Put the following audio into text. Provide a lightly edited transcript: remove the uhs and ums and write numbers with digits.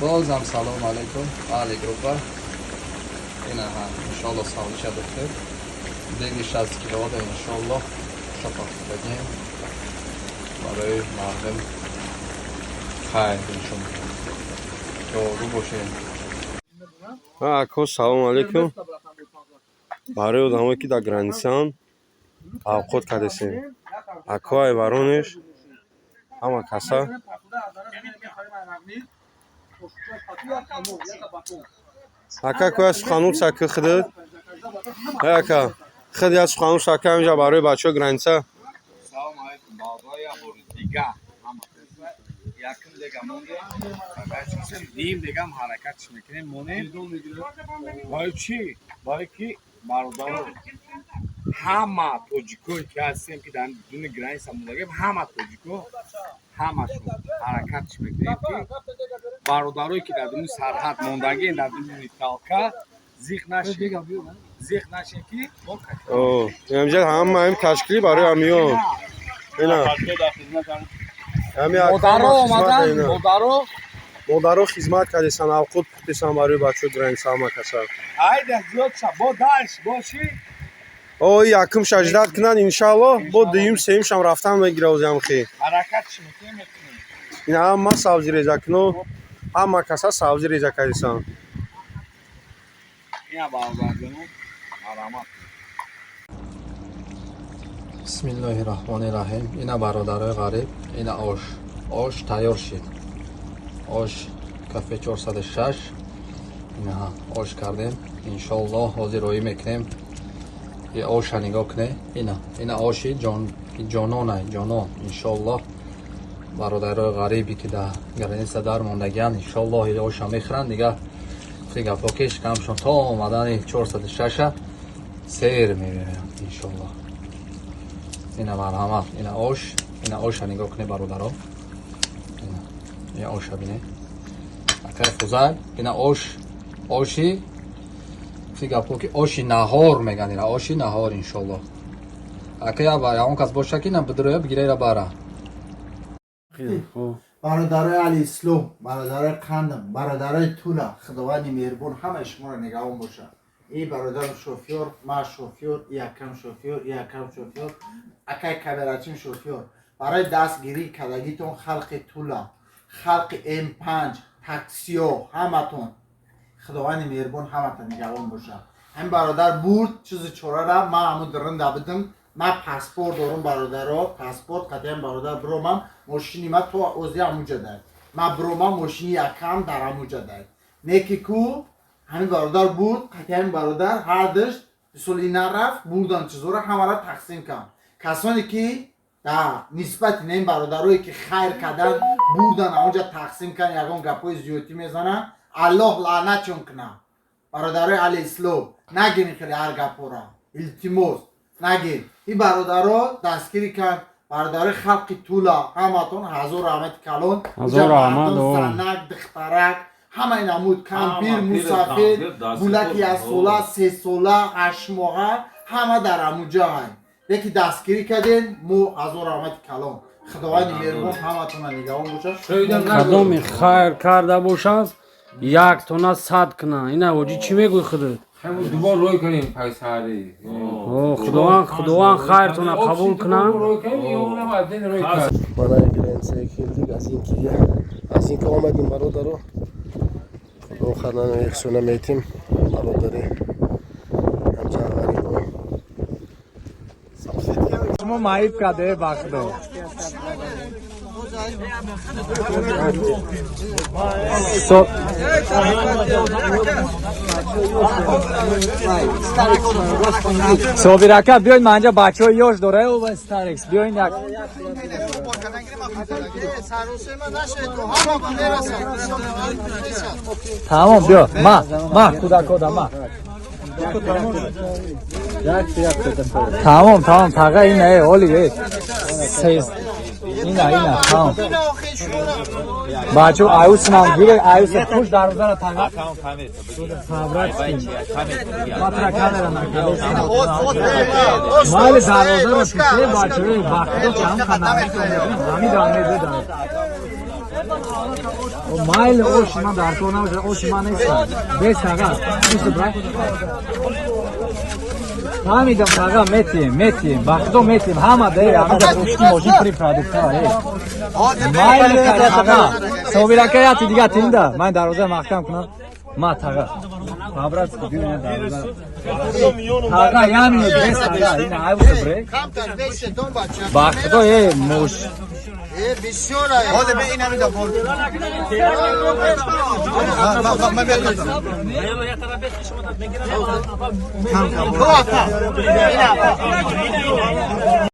Бозам салом алейкум, аҳли группа. Инаҳа, иншоалло, савдиша духтер. Деги 60 килода, иншоалло, шапахтагем. Барои мардум хайр нишон. Ҷавобгӯ бошем. Ако, салом алейкум. Барои одамое, ки дар границаанд, авқот кардесем. Ако айваронеш ҳама каса. Ака, ку я сухануца ки худат? Э, ака, худ я сухануца ки ҳаминҷа барои бачаҳои граница. Салом алейкум, бародаро, як бори дига ҳама якум дега мондем, дуюм дегам ҳаракатш мекунем, монем. Барои чӣ? Барои ки, бародаро, ҳама тоҷикое, ки ҳастем, ки дар дуни граница мондагем, ҳама тоҷико, ҳамашон ҳаракатш мекунем, ки бародарое, ки дар дуни сарҳад мондагем, дар дуни нейтралка, зиқ нашем, зиқ нашем, ки мо О, ҳаминҷа ҳама ҳамин ташкилӣ барои ҳамиён. Ина. Ҳами ака модаро ҳама хизмат омадан ина. Модаро. Модаро хизмат кардесан, авқот пухтесан барои бачаҳои граница, ҳама каса. Айда зиёд ша, бо дальше боши. О, якум шаждат кунанд, иншаалло, бо дуюм, сеюмшам рафтан мегира озиам хи. Ҳаракатш мекунем, мекунем. Ина ҳама сабзӣ резакуно, ҳама каса сабзӣ реза кардесан. Ина, бародарҷоно, марҳамат. Бисмиллоҳи раҳмони раҳим. Ина, бародарои ғариб, ина ош. Ош тайёр шид. Ош кафе 406. Инаҳа, ош кардем. Иншоаллоҳ, ҳозир роӣ мекунем. И оша нигоҳ куне. Ина, ина оши ҷон ҷонона, ҷонон. Иншоаллоҳ, бародарои ғарибе, ки дар граница дар мондагианд, иншоаллоҳ, ин оша мехӯранд. Дига гуфти гапҳо, ки шикамшон то омадани 406 сер мебиёянд, иншоаллоҳ. Ина, марҳамат, ина ош, ина оша нигоҳ кунед, бародаро. Ина, ина оша бине. Акай Фузайл, ина ош, оши гуфти гапҳо, ки оши наҳор меган, ина оши наҳор, иншоаллоҳ. Ака, я ба ягон кас боша, ки ина бидроя, бигира, ира бара. Бародарои аҳли ислом, бародарои қандам, бародарои Тула, Худованди меҳрубон ҳамаи шуморо нигаҳбон бошад. И бародарам шофёр, ма шофёр, и акам шофёр, и акам шофёр, акай камерачим шофёр. Барои дастгирӣ кардагитон халқи Тула, халқи М5, таксиё, ҳаматон, Худованди меҳрубон ҳаматон нигаҳбон бошад. Ҳамин бародар бурд чизи чорара, ман ҳамун диринда будам. Ман паспорт дорум, бародаро, паспорт қатъиян. Бародар, биромам, мошини ма то ози ҳамуҷа дай. Ман биромам, мошини якам дар ҳамуҷа дай. Неки ку ҳамин бародар бурд, қатъиян бародар ҳардуш мисол ина рафт, бурдан чизора, ҳамара тақсим кард. Касоне, ки да нисбати на ин бародарое, ки хайр кардан, бурдан, ҳамуҷа тақсим кардан, ягон гапҳои зиёдтӣ мезананд, Аллоҳ лаънатшон кунад. Бародарои аҳли ислом, нагирин хеле ҳар гапҳора, илтимос, нагир. Ин бародаро дастгирӣ кард. Бародарои халқи Тула, ҳаматон ҳазор раҳмати калон. Ҳазор раҳмат, о. Занак, духтарак, ҳамаи намуд, кампир, Ҳама, пир, мусафед, кампир, дастгир. Гулаки 1 сола, 3 сола, 8 моҳа, ҳама дар ҳамуҷа ҳай. Леки дастгирӣ кардем мо, ҳазор раҳмати калон. Худованди меҳрубон ҳаматона нигаҳбон бошад. Кадоми хайр карда бошад, як тона сад куна. Ина, ҳоҷӣ, чӣ мегӯй худат? Дубор рой кардем пайсари. О, Худованд, Худованд хайртона қабул куна. Рой кардем, ёнам аден рой кард. Барои граница келдик, аз ин ки омадим, бародаро, Худо хадана ихсона метим, бародари ҳамҷа ғарибо. Шумо маиб карде, бахто. Собир ака, биёед, манҷа бачаҳои ёш дора, старекс, биёин як. Тамом, биё, ма ма кӯдакода ма. Тамом, тамом, таға, ина, э, оли, э, ина, ина, тамом. Бачо, аюсман гире, аюс пуш дарвозара, таға. Матра камера накардем. Майли, дарвозаро пуше, бачо, э, бахто чам ханамито, ҳамида медодам. Майли оши ман дар кор набошад, оши ман нест. Бес ага. Бис брат. Фаҳмидам ага, метием, метием. Ба худо метием. Ҳама де, ҳама да ручки мошин при продукта. Майли ага. Собир ака яти дига тинда. Ман дарвоза маҳкам кунам. Ма тага. По-братски биён дарвоза. Тага, я минут, бес ага. Ина айвуса бре. Камтар бешетон бача. Ба худо муш. Бисёр ай. Ҳозир бе ин ҳамида бор. Ма.